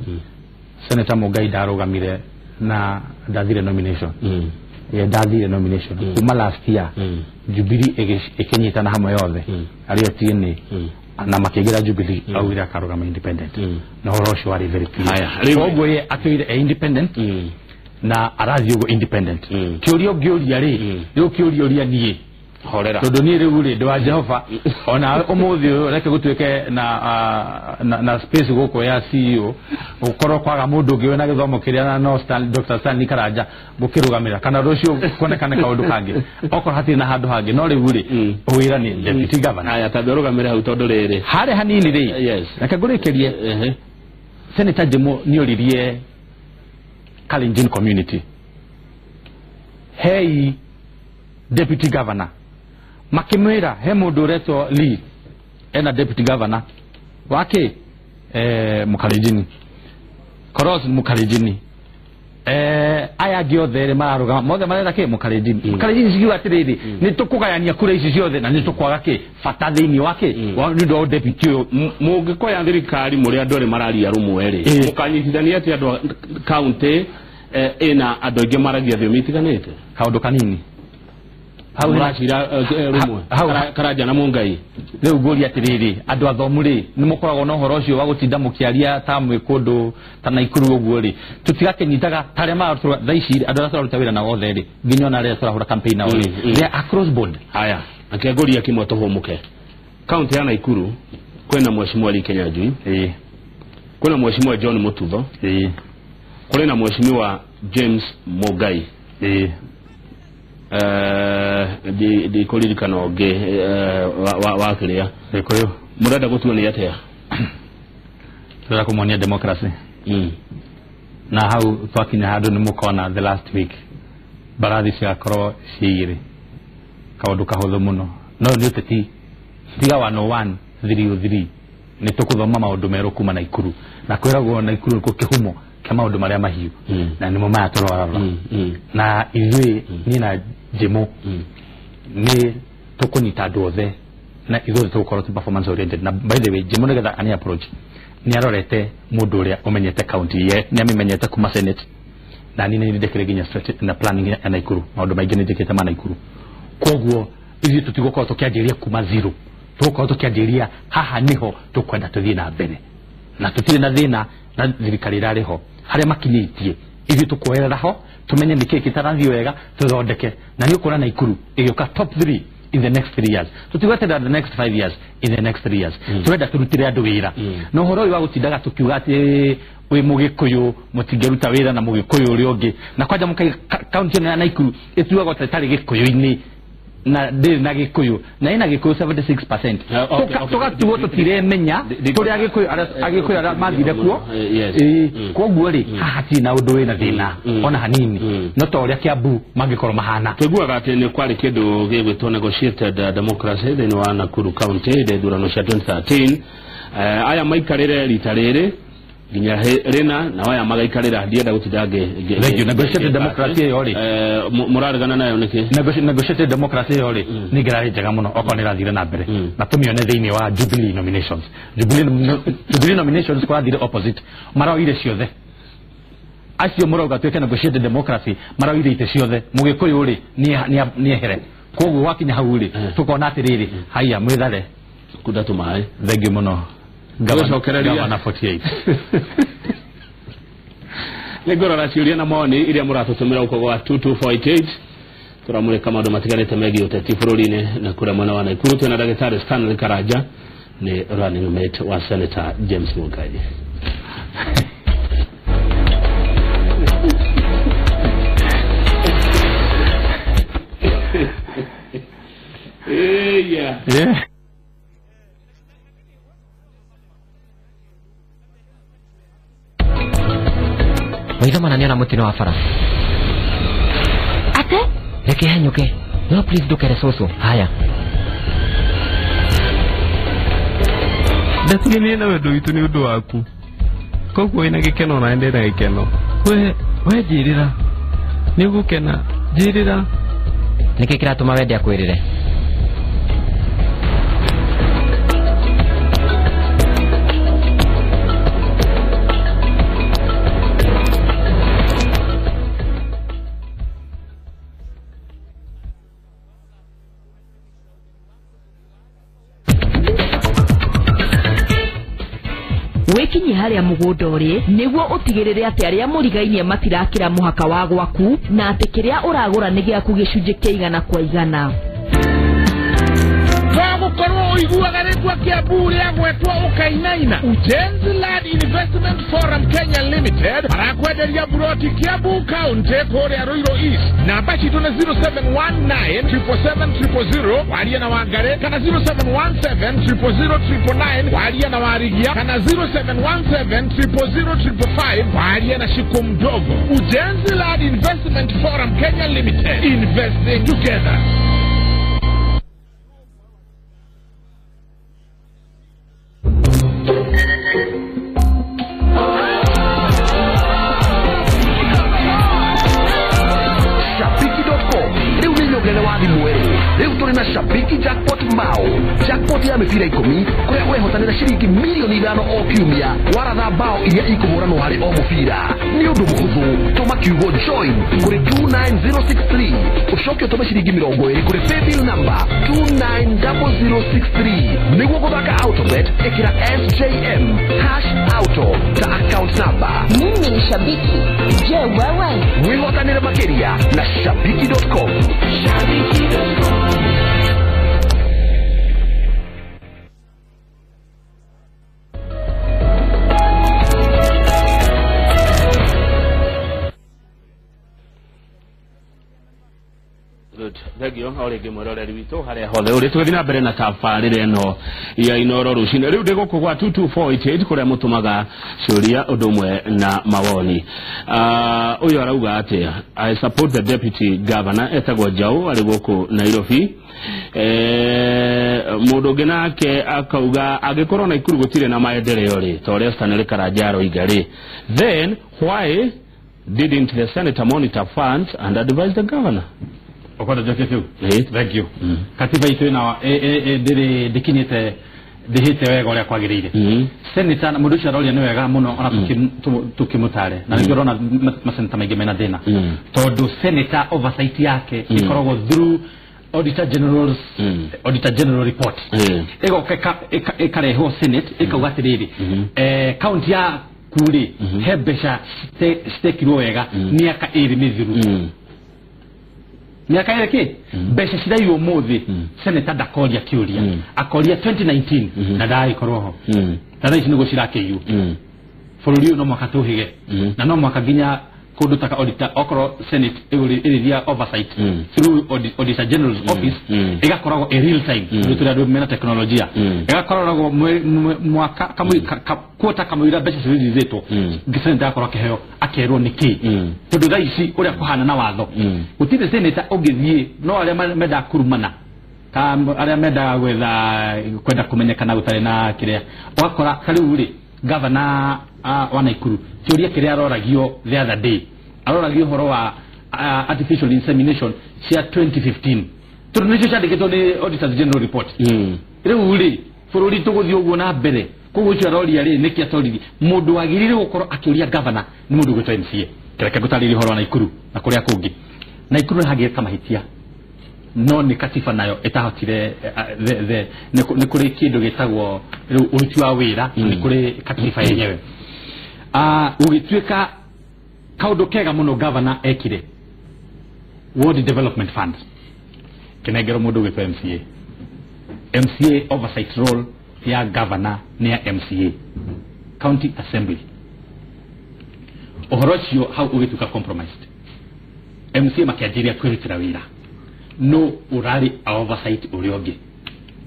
Senator Mungai ndarũgamire na ndathire nomination ye ndathire nomination kuma last year Jubilee ĩkĩnyitana hamwe yothe arĩa TNA na makĩingĩra Jubilee augire akarũgama independent na ũhoro ũcio warĩ very clear koguo ye atũire e independent na arathiĩ ũguo independent kĩũria ũngĩũria rĩ rĩu kĩũria ũria niĩ horera tondũ niĩ rĩu rĩ ndĩ wa Jehova ona ũmũthĩ ũyũ reke gũtuĩke na space gũkũ ya CEO gũkorwo kwaga mũndũ ũngĩ wĩna gĩthomo kĩrĩa na no Dr. Stanley Karanja gũkĩrũgamĩra kana rũciũ kuonekane kaũndũ kangĩ okorwo hatirĩ na handũ hangĩ no rĩu rĩ wĩra nĩ deputy governor aya tambe ũrũgamĩre hau tondũ rĩrĩ harĩa hanini rĩ reke ngũrĩkĩrie Senator Jemo nĩoririe Kalenjin community hey deputy governor makimwira he mundu uretwo Lee ena deputy governor wake Mukalenjini Koros Mukalenjini aya angĩ othe rĩ mararũgama mothe marenda kĩ Mukalenjini Mukalenjini cikiuga atĩrĩrĩ nĩ tũkũgayania kura ici ciothe na nĩ tũkwaga kĩ bata thĩinĩ wa kĩ nĩ ũndũ wa deputy ũyũ mũngĩkoya thirikari mũrĩ andũ erĩ mararia rũmwe rĩ mũkanyitithania atĩ andũ county ĩna andũ aingĩ maragia thiomi itiganĩte kaũndũ kanini hau racira rũmwe Karanja na Mungai rĩu ngũria atĩrĩrĩ andũ athomu rĩ nĩ mũkoragwo na ũhoro ũcio wa gũtinda mũkĩaria ta mwĩ kũndũ ta Naikuru ũguo rĩ tũtigakĩnyitaga ta arĩa maratũra thaa ici andũ arĩa tũraruta wĩra nao othe rĩ nginya ona arĩa tũrahũra campaign nao rĩ they are across board haya ake ngũria kĩmwe tũhũmũke kaunti ya Naikuru kwĩna mheshimiwa Lee Kinyanjui kwĩna mheshimiwa John Mututho kũrĩ na mheshimiwa James Mugai ndikũririkana ũngĩ wa kĩrĩa Gĩkũyũ mũrenda gũtuonia atĩa tũrenda kũmonia democracy na hau twakinya handũ nĩ mũkona the last week mbarathi cigakorwo ciĩ igĩrĩ kaũndũ kahũthũ mũno no nĩ ũteti tiga 101 303 nĩ tũkũthoma maũndũ merũ kuma Naikuru na kwĩragwo Naikuru nĩkuo kĩhumo kĩa maũndũ marĩa mahiũ na nĩmo maya tũrarora na ithuĩ niĩ na Jemo nĩ tũkũnyita andũ othe na ithuothe tũgũkorwo tũ performance oriented na by the way Jemo nĩgetha ani approach nĩ arorete mũndũ ũrĩa ũmenyete county ye nĩ amĩmenyete kuma senate na niĩ nĩ ndĩkĩrĩ nginya na planning ya Naikuru maũndũ maingĩ nĩ njĩkĩte ma Naikuru koguo ithuĩ tũtigũkorwo tũkĩanjĩrĩria kuma zero tũgũkorwo tũkĩanjĩrĩria haha nĩho tũkwenda tũthiĩ na mbere na tũtirĩ na thĩna na thirikari ĩrarĩ ho harĩa makinyĩtie ithuĩ tũkuoerera ho tumenye nĩ kĩĩ kĩtarathiĩ wega tũthondeke na nĩ ũkuona Naikuru ĩgĩũka top 3 in the next 3 years tũtigweterera the next 5 years in the next 3 years tũrenda tũrutĩre andũ wĩra na ũhoro ũyũ wa gũtindaga tũkiuga atĩ wĩ mũgĩkũyũ mũtingĩruta wĩra na mũgĩkũyũ ũrĩa ũngĩ na kwanja mũkaiga kaunti ĩno ya Naikuru ĩtuagwo ta ĩtarĩ gĩkũyũ-inĩ na ndĩrĩ na Gĩkũyũ na ĩna Gĩkũyũ 76%. Tũgatuo tũtiremenya tũrĩa Agĩkũyũ arĩa mathire kuo. Koguo rĩ haha hatirĩ na ũndũ wĩna thĩna ona hanini, no ta ũrĩa Kiambu mangĩkorwo mahana. Tũiguaga atĩ nĩ kwarĩ kĩndũ gĩgwĩtwo negotiated democracy thĩinĩ wa Nakuru County hĩndĩ ya ithurano cia 2013. Aya maikarĩre rita rĩrĩ nginya rĩna na aya magaikarĩra ndienda gũtinda ngĩ negotiated democracy ĩyo rĩ mũraregana nayo nĩkĩ? Negotiated democracy ĩyo rĩ nĩ ngĩrarĩ njega mũno okorwo nĩ ĩrathire na mbere, na tũmĩone thĩinĩ wa Jubilee nominations. Jubilee nominations kũrathire opposite, maroire ciothe acio mũrauga tuĩke negotiated democracy, maroire itĩ ciothe. Mũgĩkũyũ rĩ nĩ ehere, koguo wakinya hau rĩ tũkona atĩrĩrĩ, haiya mwĩthare kunda tũmaĩ. Thengiũ mũno Gavana 48. Nĩngũrora ciũria na mawoni iria mũratũtũmĩra gũkũ gwa 22488. Tũramũrĩka maũndũ matiganĩte megiĩ ũteti bũrũri-inĩ na kũrĩa mwena wa Nakuru. Twĩna ndagĩtarĩ Stanley Karanja nĩ running mate wa Senator James Mũngai. Yeah. Maitho mananiona mũtino wa bara. Ate? Reke hanyũke. No please ndũkere cũcũ. Haya. Ndatiganire na wendo witũ nĩ ũndũ waku. Koguo wĩna gĩkeno na ndĩ na gĩkeno. We njĩrĩra. Nĩ ũgũkena. Njĩrĩra. Nĩkĩ kĩratũma wende akwĩrĩre? Wĩkinyi harĩa mũgũnda ũrĩ nĩguo ũtigĩrĩre atĩ arĩa mũrigainie matirakĩra mũhaka wa gwaku na atĩ kĩrĩa ũragũra nĩ gĩaku gĩcunjĩ kĩa igana kwa igana. Gũkorwo ũiguaga rĩtwa Kiambu rĩagwetwo ũkainaina. Ujenzi Land Investment Forum Kenya Limited marakwenderia buroti Kiambu County kũrĩa Ruiru East. Namba citũ nĩ 0719 777 000 waria na Wangari, kana 0717 000 999 waria na Warigia, kana 0717 000 555 waria na Shiku Mdogo. Ujenzi Land Investment Forum Kenya Limited, investing together. Shabiki jackpot mao jackpot ya mĩbira 10 kũrĩa ũrehotanĩra ciringi milioni 5 o kiumia waratha bao iria ikũhũranwo harĩ o mũbira. Nĩ ũndũ mũhũthũ, tũma kiugo join kũrĩ 29063 ũcoke ũtũme ciringi 20 kũrĩ paybill number 290063. Nĩguo gũthaka autobet ĩkĩra SJM hash auto ta account number. Mimi ni shabiki, je wewe? Wĩhotanĩre makĩria na shabiki.com. Shabiki.com. Thengio o rĩngĩ mwĩroreri witũ harĩa hothe ũrĩ. Tũgĩthiĩ na mbere na tabarĩra ĩno ya Inooro rũcinĩ. Rĩu ndĩ gũkũ gwa 22488 kũrĩa mũtũmaga ciũria ũndũ ũmwe na mawoni. Ũyũ arauga atĩa? I support the deputy governor etagwo Njau arĩ gũkũ Nairobi. Mũndũ ũngĩ nake akauga angĩkorwo Nakuru gũtirĩ na maendeleo rĩ, ta ũrĩa Stanley Karanja aroiga rĩ, then why didn't the senator monitor funds and advise the governor? Okwenda njoke kiu. Thank you. Katiba itu ina ndiri ndikinyite ndihite wega uria kwagiriire. Senator na mundu ucio aroria ni wega muno ona tukimutare na ningĩ urona maseneta maingĩ mena thĩna tondu senator oversight yake ikoragwo through Auditor General's Auditor General report. Igoka ikarehwo Senate ikauga atiriri county ya kuri he mbeca citekirwo wega miaka ĩrĩ mĩthiru. Miaka ĩrĩ kĩ mbeca ciraiywo mũthĩ senator ndakoria kĩũria akoria 2019 na ndagĩkorwo ho na thaa ici nĩguo cirakĩiywo. Bũrũri ũyũ no mwaka tũhĩge na no mwaka nginya Kundu taka auditor okorwo senate ĩrĩthia oversight through auditor general's office ĩgakoragwo a real time nĩ tũrĩ andũ mena teknolojia ĩgakoragwo mwaka kwota kamũira mbeca cirĩthithĩtwo senator akorwo akĩheo akerwo nĩ kĩ tondũ thaa ici ũrĩa kũhana na watho gũtirĩ senator ũngĩthiĩ no arĩa mendaga kurumana ka arĩa mendaga gwetha kwenda kũmenyekana gũtarĩ na kĩrĩa ũgakora ta rĩu rĩ gavana wa Naikuru kĩũria kĩrĩa aroragio the other day aroragio ũhoro wa artificial insemination cia 2015 tondũ nĩcio ciandĩkĩtwo nĩ Auditor General report rĩu rĩ bũrũri tũgũthiĩ ũguo na mbere koguo ũcio aroria rĩ nĩkĩ atoririe mũndũ wagĩrĩire gũkorwo akĩũria gavana nĩ mũndũ ũgwĩtwo MCA kĩreke ngũtarĩrie ũhoro wa Naikuru na kũrĩa kũngĩ Naikuru nĩ hagĩka mahĩtia no nĩ katiba nayo ĩtahotire nĩ kũrĩ kĩndũ gĩtagwo rĩu ũruti wa wĩra nĩ kũrĩ katiba yenyewe ũgĩtuĩka kaũndũ kega mũno gavana ekire Ward Development Fund kĩnengerwo mũndũ ũgwĩtwo MCA MCA oversight role ya governor nĩ ya MCA County Assembly ũhoro ũcio hau ũgĩtuĩka compromised MCA makĩanjĩrĩria kwĩrutĩra wĩra no ũrarĩ oversight ũrĩa ũngĩ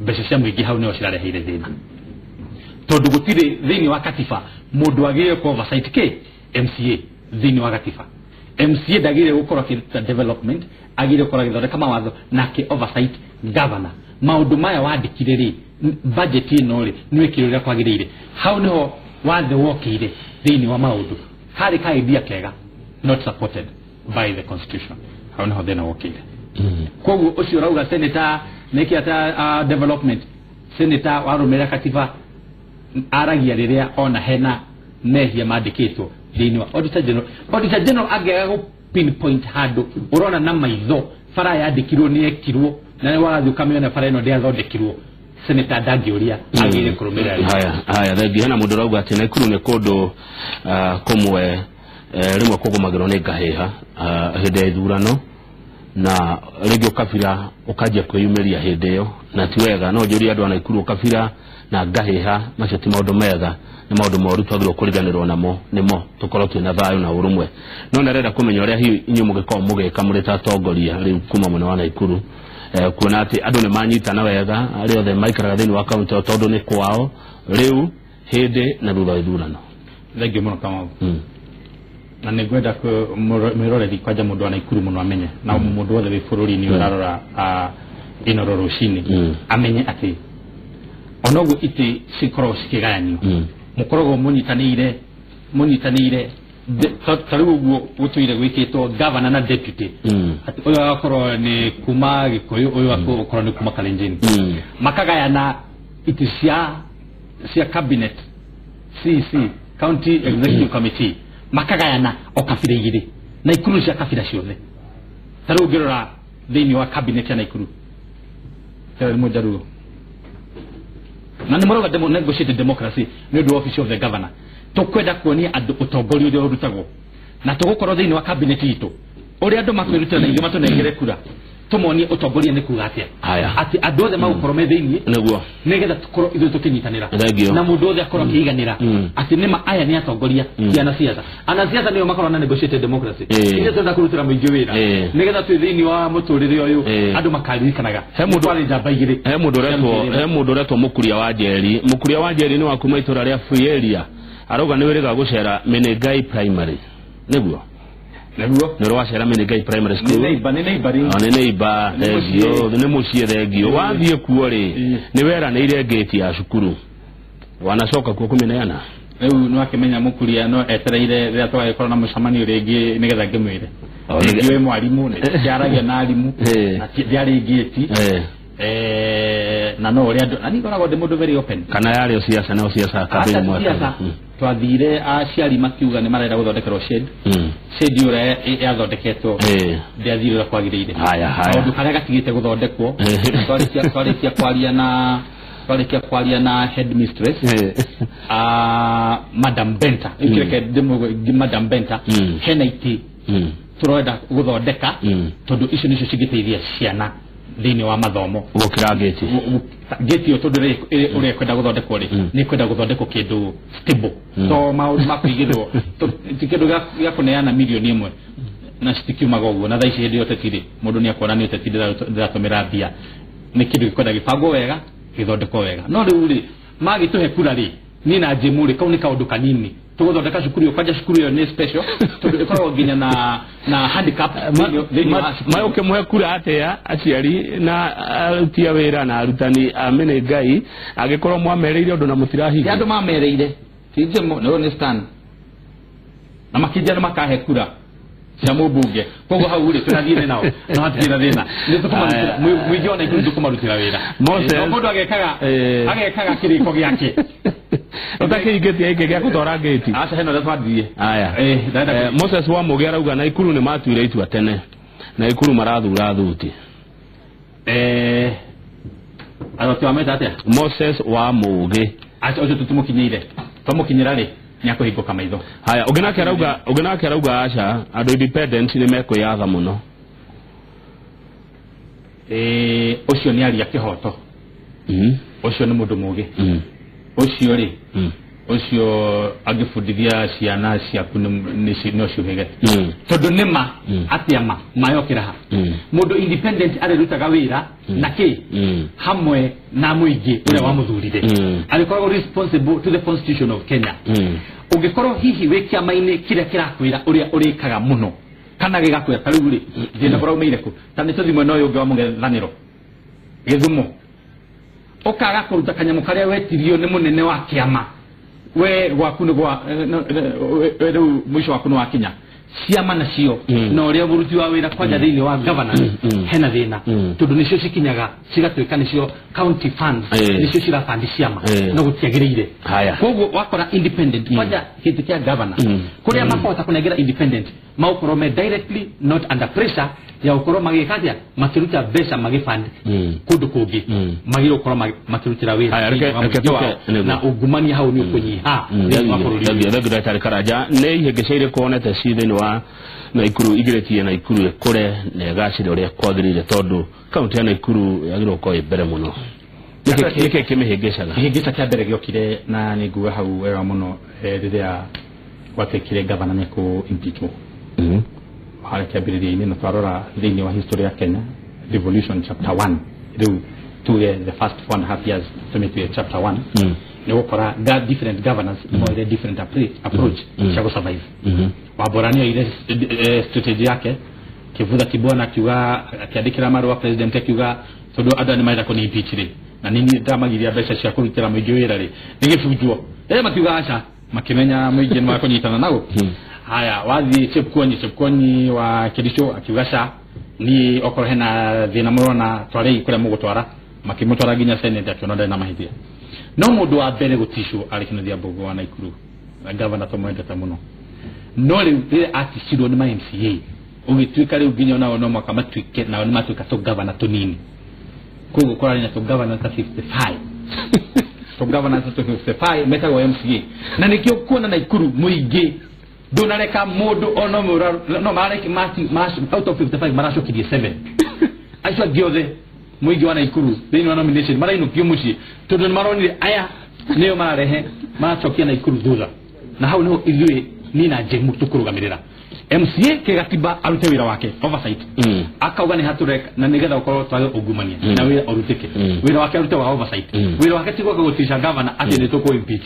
mbeca cia mũingĩ hau nĩho cirareheire thĩna tondũ gũtirĩ thĩinĩ wa katiba mũndũ wagĩrĩire kũ oversight kĩ MCA thĩinĩ wa katiba MCA ndagĩrĩire gũkorwo akĩruta development agĩrĩire gũkorwo agĩthondeka mawatho na akĩ oversight governor maũndũ maya wandĩkire rĩ budget ĩno rĩ nĩ wĩkire ũrĩa kwagĩrĩire hau nĩho wathe wokĩire thĩinĩ wa maũndũ harĩ ka idea kega not supported by the constitution hau nĩho thĩna wokĩire koguo ũcio ũrauga senator nĩkĩ ata development senator warũmĩrĩra katiba aragia rĩrĩa ona hena mehia mandĩkĩtwo thĩinĩ wa auditor general auditor general angĩaga gũ pinpoint handũ ũrona na maitho bara yandĩkirwo nĩ ekirwo na nĩ warathiĩ ũkamĩona bara ĩno ndĩathondekirwo senator ndangĩũria agĩrĩire kũrũmĩrĩra haya haya thengi hena mũndũ ũrauga atĩ Naikuru nĩ kũndũ kũmwe rĩmwe kũgũmagĩrwo nĩ ngahĩha hĩndĩ ya ithurano na rĩngĩ ũkabira ũkanjia kwĩyumĩria hĩndĩ ĩyo na ti wega no njũrie andũ a Naikuru ũkabira na ngahĩha macio ti maũndũ mega nĩ maũndũ moru twagĩrĩirwo kũriganĩrwo namo nĩmo tũkorwo twĩna thayũ na ũrũmwe no ndarenda kũmenya ũrĩa hihi inyuĩ mũngĩkorwo mũgĩka mũrĩ ta atongoria rĩu kuma mwena wa Naikuru kuona atĩ andũ nĩ manyitana wega arĩa othe maikaraga thĩinĩ wa kaũntĩ ĩyo tondũ nĩ kwao rĩu hĩndĩ na thutha wa ithurano thengio mũno Kamau na nĩ ngwenda mwĩroreri kwanja mũndũ wa Naikuru mũno amenye na mũndũ wothe wĩ bũrũri-inĩ ũrarora Inooro rũcinĩ amenye atĩ onoguo itĩ cikoragwo cikĩgayanio mũkoragwo mũnyitanĩire ta rĩu ũguo gũtũire gwĩkĩtwo governor na deputy atĩ ũyũ agakorwo nĩ kuma Gĩkũyũ ũyũ agakorwo nĩ kuma Kalenjin makagayana itĩ cia cabinet CC County Executive Committee makagayana o kabira igĩrĩ Naikuru cia kabira ciothe ta rĩu ũngĩrora thĩinĩ wa cabinet ya Naikuru nĩ Mũjaruo na nĩ marauga negotiated democracy nĩ ũndũ wa office of the governor tũkwenda kuonia andũ ũtongoria ũrĩa ũrutagwo na tũgũkorwo thĩinĩ wa cabinet itũ ũrĩa andũ makwĩrutĩra na ithuĩ matũnengere kura tũmonie ũtongoria nĩ kuga atĩa atĩ andũ othe magũkorwo me thĩinĩ nĩguo nĩgetha tũkorwo ithuĩ tũkĩnyitanĩra na mũndũ wothe akorwo akĩiganĩra atĩ nĩma aya nĩ atongoria ti anasiasa anasiasa nĩo makorwo na negotiated democracy ithuĩ tũrenda kũrutĩra mũingĩ wĩra nĩgetha twĩ thĩinĩ wa mũtũrĩre ũyũ andũ makaririkanaga he mũndũ arĩ njamba igĩrĩ he mũndũ ũretwo Mũkuria wa Njeri Mũkuria wa Njeri nĩ wa kuma itũra rĩa Free Area arauga nĩ wĩrĩga gũcera Menengai Primary nĩguo nĩ rwacera Menengai Primary School nĩ neighbor thengio nĩ mũciĩ thengio wathiĩ kuo rĩ nĩ weranĩire ngĩti ya cukuru wanacoka kuo kũmĩneana rĩu nĩ wakĩmenya Mũkuria no etereire rĩrĩa tũgagĩkorwo na mũcemanio rĩngĩ nĩgetha ngĩmwĩre rĩngĩ wĩ mwarimũ nĩndĩaragia na arimũ na ndiarĩ ngĩti na no ũrĩa andũ na niĩ ngoragwo ndĩ mũndũ very open kana yarĩ o siasa no siasa campaign mwaka twathire aciari makiuga nĩ marenda gũthondekerwo shed shed ũrĩa yathondeketwo ndĩathire ũrĩa kwagĩrĩire kaũndũ karĩa gatigĩte gũthondekwo twarĩkia kwaria na headmistress Madam Benta ĩkĩreke Madam Benta hena itĩ tũrenda gũthondeka tondũ icio nĩcio cingĩteithia ciana thĩinĩ wa mathomo gũkĩra gĩti gĩti ĩyo tondũ ũrĩa kwenda gũthondekwo rĩ nĩ kwenda gũthondekwo kĩndũ stable to maũndũ ma kũigĩrwo ti kĩndũ gĩa kũneana milioni 1 na citikiumaga ũguo na thaa ici hĩndĩ ya ũteti rĩ mũndũ nĩ akuona nĩ ũteti ndĩratũmĩra mbia nĩ kĩndũ gĩkwenda gĩbangwo wega gĩthondekwo wega no rĩu rĩ magĩtũhe kura rĩ niĩ na Jemu rĩ kau nĩ kaũndũ kanini tũgũthondeka cukuru ĩyo kwanja cukuru ĩyo nĩ special tondũ ĩkoragwo nginya na handicap ma ũkĩmũhe kura atĩa aciari na aruti a wĩra na arutani a Menengai angĩkorwo mwamereire ũndũ na mũtirahingia andũ mamereire ti Jemu no nĩ Stan na makĩnja nĩ makahe kura cia mũmbunge koguo hau rĩ twĩna nao no hatirĩ na thĩna nĩ tũkũmarutĩra mũingĩ wa Naikuru tũkũmarutĩra wĩra mũndũ agekaga kĩrĩko gĩake ũtakĩingĩtie gĩkĩ gĩa gũtwara ngĩti aca hena ũrĩa twathiĩ aya Moses wa Mũgĩ arauga Naikuru nĩ matuire itua tene Naikuru marathura thuti aroti wameta atĩa Moses wa Mũgĩ aca ũcio tũtimũkinyĩire twamũkinyĩra rĩ nĩakũhingũka maitho haya ũngĩ nake arauga aca andũ independent nĩ mekwĩyatha mũno ũcio nĩ aria kĩhoto ũcio nĩ mũndũ mũgĩ ũcio rĩ ũcio angĩbundithia ciana ciaku no ciũhĩge tondũ nĩ ma atĩa ma mayokĩra ha mũndũ independent arĩrutaga wĩra na kĩ hamwe na mũingĩ ũrĩa wamũthurire arĩkoragwo responsible to the constitution of Kenya ũngĩkorwo hihi wĩ kĩama-inĩ kĩrĩa kĩrakwĩra ũrĩa ũrĩkaga mũno kana gĩgakwĩra ta rĩu rĩ thĩna ũraumĩire kũ ta nĩ tũthiĩ mwena ũyũ ũngĩ wa mũng'ethanĩro Gĩthumo ũkaga kũruta kanyamũ karĩa wetirio nĩ mũnene wa kĩama we gwaku nĩ gwa rĩu mũico waku nĩ wakinya ciama nacio na ũrĩa mũruti wa wĩra kwanja thĩinĩ wa governance hena thĩna tondũ nĩcio cikinyaga cigatuĩka nĩcio county funds nĩcio cirabandi ciama no gũtiagĩrĩire koguo wakora independent kwanja gĩtĩ kĩa governor kũrĩa makahota kũnengera independent magũkorwo me directly not under pressure ya gũkorwo magĩka atĩa makĩruta mbeca magĩband kũndũ kũngĩ magĩrĩirwo gũkorwo makĩrutĩra wĩra na ungumania hau nĩ ũkũnyiha thĩinĩ wa bũrũri. Thengiũ ndagĩtarĩ Karanja nĩ ihĩngĩca irĩkũ wonete ci thĩinĩ wa Naikuru igirĩtie Naikuru ĩkũre na ĩgacĩre ũrĩa kwagĩrĩire tondũ kaũntĩ ya Naikuru yagĩrĩirwo gũkorwo ĩ mbere mũno nĩkĩ kĩmĩhĩngĩcaga? Kĩhĩngĩca kĩa mbere gĩokire na nĩ nguga hau wega mũno rĩrĩa gwatuĩkire gavana nĩ kũ impeachwo harĩa kĩambĩrĩria-inĩ na twarora thĩinĩ wa history ya Kenya devolution chapter 1 rĩu tuge the first 4.5 years tũmĩtue chapter 1 nĩ gũkora different governors moire different approach cia gũsurvive. Wambora nĩ oire strategy yake Kĩvutha Kibwana akiuga akĩandĩkĩra marũa president akiuga tondũ andũ nĩ marenda kũni impeach rĩ na nini ndamagiria mbeca cia kũrutĩra mũingĩ wĩra rĩ nĩ gĩbunjwo rĩrĩa makiuga aca makĩmenya mũingĩ nĩ makũnyitana nao. Haya wathiĩ Chepkonyi wa Kericho akiuga ca niĩ okorwo hena thĩna mũrona twarei kũrĩa mũgũtwara makĩmũtwara nginya senate akĩona ndarĩ na mahĩtia. No mũndũ wa mbere gũticwo arĩ Kĩnuthia Mbũgũ wa Naikuru gavana tũmwendete mũno no rĩu rĩrĩa aticirwo nĩ ma MCA ũgĩtuĩka rĩu nginya nao no mwaka matuĩke nao nĩ matuĩka tũgavana tũnini koguo kũrarĩ na tũgavana ta 55 tũgavana ta 55 metagwo MCA na nĩkĩo kuona Naikuru mũingĩ ndũnareka mũndũ ona no mareke out of 55 maracokirie 7 acio angĩ othe mũingĩ wa Naikuru thĩinĩ wa nomination marainũkio mũciĩ tondũ nĩ maronire aya nĩo mararehe maracokia Naikuru thutha na hau nĩho ithuĩ niĩ na Jemu tũkũrũgamĩrĩra MCA kĩgatiba arute wĩra wake oversight akauga nĩ hatũreka na nĩgetha ũkorwo twage ungumania na wĩra ũrutĩke wĩra wake arute wa oversight wĩra wake ti gwaka gũtica gavana atĩ nĩ tũkũ impeach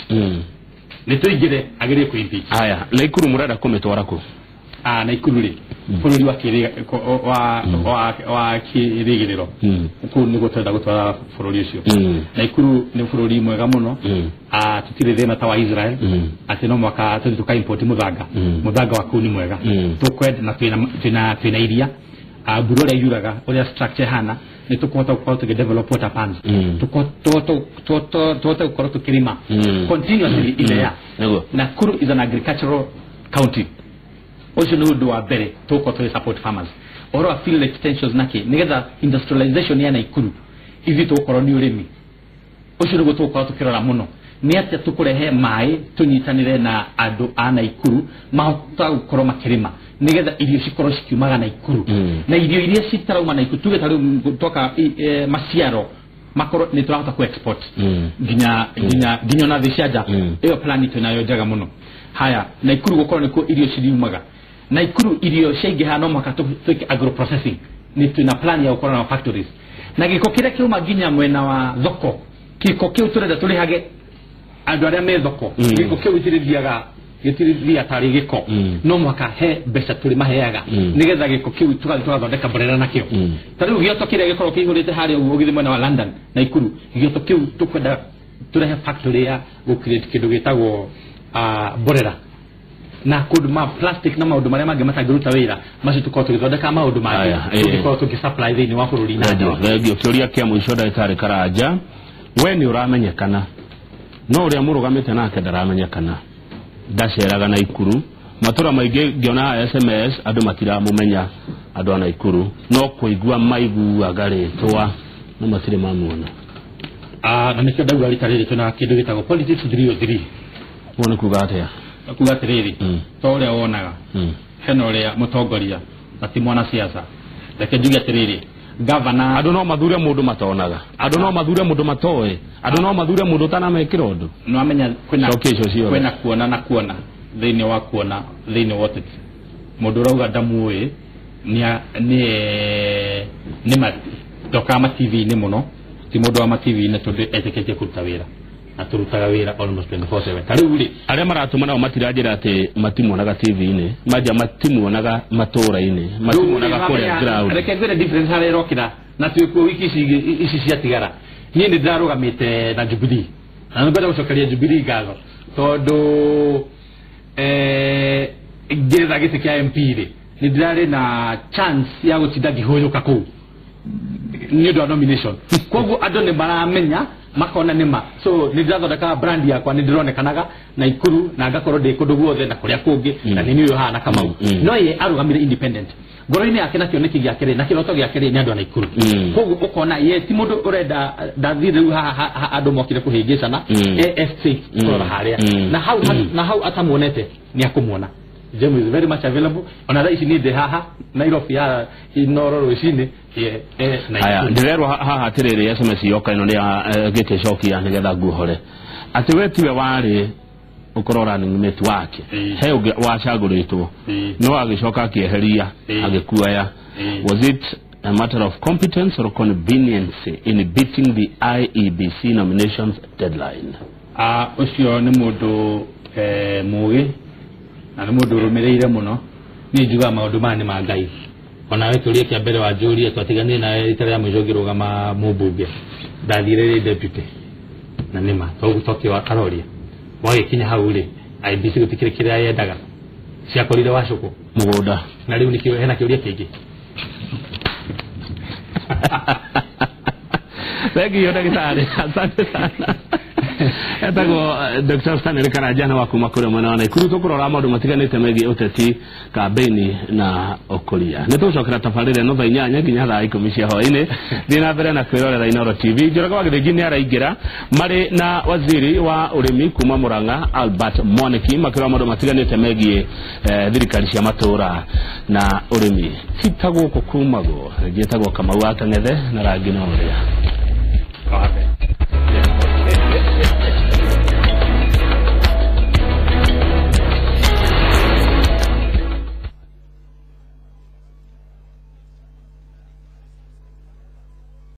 nĩ tũingĩre agĩrĩire kũ impeach. Haya Naikuru mũrenda kũmĩtwara kũ? Naikuru rĩ bũrũri wa kĩrĩgĩrĩro kũu nĩguo tũrenda gũtwara bũrũri ũcio. Naikuru nĩ bũrũri mwega mũno tũtirĩ thĩna ta wa Israel atĩ no mwaka tũthiĩ tũka import mũthanga mũthanga wa kũu nĩ mwega tũkwenda na twĩna iria mbura ũrĩa yuraga ũrĩa structure hana nĩ tũkũhota gũkorwo tũkĩ develop water pans tũhote gũkorwo tũkĩrĩma continuously in the year. Nakuru is an agricultural county ũcio nĩ ũndũ wa mbere tũgũkorwo tũgĩ support farmers ũhoro wa field extensions nake nĩgetha industrialization ya Naikuru ithuĩ tũgũkorwo nĩ ũrĩmi ũcio nĩguo tũgũkorwo tũkĩrora mũno nĩ atĩa tũkũrehe maĩ tũnyitanĩre na andũ a Naikuru mahota gũkorwo makĩrĩma nigetha irio cikorwo cikiumaga Naikuru na irio iria citarauma Naikuru tuge ta riu toka maciaro makorwo ni turahota ku export nginya nginya nginya na thĩ cia nja. Iyo plan twinayo njega muno. Haya, Naikuru gukorwo nikuo irio ciriumaga. Naikuru irio ciaingĩha no mũhaka twĩke agro processing, nĩ twĩna plan ya gũkorwo na factories na gĩko kĩrĩa kĩuma nginya mwena wa thoko, gĩko kĩu tũrenda tũrĩhage andũ arĩa me thoko. Gĩko kĩu gĩtirithiaga gĩtirithia tarĩ gĩko, no mũhaka he mbeca tũrĩ maheaga nĩgetha gĩko kĩu tũgathiĩ tũgathondeka mborera nakĩo. Ta rĩu gĩoto kĩrĩa gĩkorwo kĩihũrĩte harĩa ũguo ũgĩthiĩ mwena wa London Naikuru, gĩoto kĩu tũkwenda tũrehe factory ya gũ create kĩndũ gĩtagwo mborera na kũndũ ma plastic na maũndũ marĩa mangĩ matangĩruta wĩra macio tũkorwo tũgĩthondeka maũndũ mangĩ tũngĩkorwo tũgĩ supply thĩinĩ wa bũrũri na nja. Thengio. Kĩũria kĩa mũico, ndagĩtarĩ Karanja, we nĩ ũramenyekana no ũrĩa mũrũgamĩte nake ndaramenyekana, ndaceraga Naikuru matũra maingĩ, ngĩona SMS andũ matiramũmenya, andũ a Naikuru no kũigua maiguaga rĩtwa no matirĩ mamuona. Na nĩkĩo ndauga rita rĩrĩ twĩna kĩndũ gĩtagwo politics 303. Ũguo nĩ kuga atĩa? Kuga atĩrĩrĩ, to ũrĩa wonaga hena ũrĩa mũtongoria na ti mwanasiasa. Reke njuge atĩrĩrĩ, gavana andũ no mathure mũndũ matonaga, andũ no mathure mũndũ matoĩ, andũ no mathure mũndũ ũtanamekĩra ũndũ. Nĩwamenya kwĩna Cokia icio ciothe. Kwĩna kuona na kuona thĩinĩ wa kuona thĩinĩ wa ũteti. Mũndũ ũrauga ndamuĩ nĩ nĩ ndokaga ma TV-inĩ mũno, ti mũndũ wa ma TV-inĩ tondũ etĩkĩtie kũruta wĩra na tũrutaga wĩra almost 24/7. Ta rĩu rĩ, arĩa maratũma nao matiranjĩra atĩ matimuonaga TV-inĩ, manja matimuonaga matũra-inĩ, matimuonaga kũrĩa ground. Reke ngwĩre difference harĩa ĩrokĩra na twĩkuo wiki ici ici ciatigara. Niĩ nĩ ndĩrarũgamĩte na Jubilee na nĩngwenda gũcokeria Jubilee ngatho tondũ ngĩetha gĩtĩ kĩa MP rĩ, nĩ ndĩrarĩ na chance ya gũtinda ngĩhũyũka kũu nĩ ũndũ wa nomination. Koguo andũ nĩ maramenya makona nĩ ma, so nĩ ndĩrathondeka brand yakwa, nĩ ndĩronekanaga Naikuru na ngakorwo ndĩ kũndũ guothe na kũrĩa kũngĩ na nĩ niĩ ũyũ hana Kamau. No ye arũgamire independent ngoro-inĩ yake na kĩoneki gĩake rĩ na kĩroto gĩake rĩ nĩ andũ a Naikuru. Koguo ũkona ye ti mũndũ ũrenda ndathire rĩu haha andũ mokire kũhĩngĩcana e kũrora harĩa na hau na hau atamuonete nĩ akũmuona. Jemu is very much available ona thaa ici niĩ ndĩ haha Nairobi ya Inoro rũcinĩ ye Haya, ndĩrerwo haha atĩrĩrĩ, SMS yoka ĩno nĩ ya gĩtĩcokia nĩgetha nguohore atĩ we tiwe warĩ ũkorwo running mate wake, he ũngĩ wacagũrĩtwo no agĩcoka akĩeheria agĩkuoya. Was it a matter of competence or convenience in beating the IEBC nominations deadline? Ũcio nĩ mũndũ mũgĩ na nĩ mũndũ ũrũmĩrĩire mũno. Niĩ njugaga maũndũ maya nĩ ma Ngai. Onawe kĩũria kĩa mbere wanjũrie twatiganire nawe rita rĩa mũico ngĩrũgama mũmbunge, ndathire rĩ deputy na nĩma tokĩ karoria wagĩkinya hau rĩ IEBC gũtikĩrĩ kĩrĩa yendaga, ciakorire wacũkũ mũgũnda na rĩu nĩkĩo hena kĩũria kĩngĩ. Thengio ndagĩtarĩ, asante sana. Etagwo Dr. Stanley Karanja wa kuma kũrĩa mwena wa Naikuru, tũkũrora maũndũ matiganĩte megiĩ ũteti, kambĩini na ũkũria. Nĩ tũgũcokera tabarĩra ĩno thaa 8 nginya thaa 10 cia hwaĩ-inĩ. Thiĩ na mbere na kwĩrorera Inooro TV. Njoroge wa Gĩthĩnji nĩ araingĩra marĩ na waziri wa ũrĩmi kuma Murang'a Albert Mwaniki makĩrora maũndũ matiganĩte megiĩ thirikari cia matũra na ũrĩmi. Ti ta gũkũ kumagwo, njĩtagwo Kamau wa Kang'ethe na rangi no ũrĩa.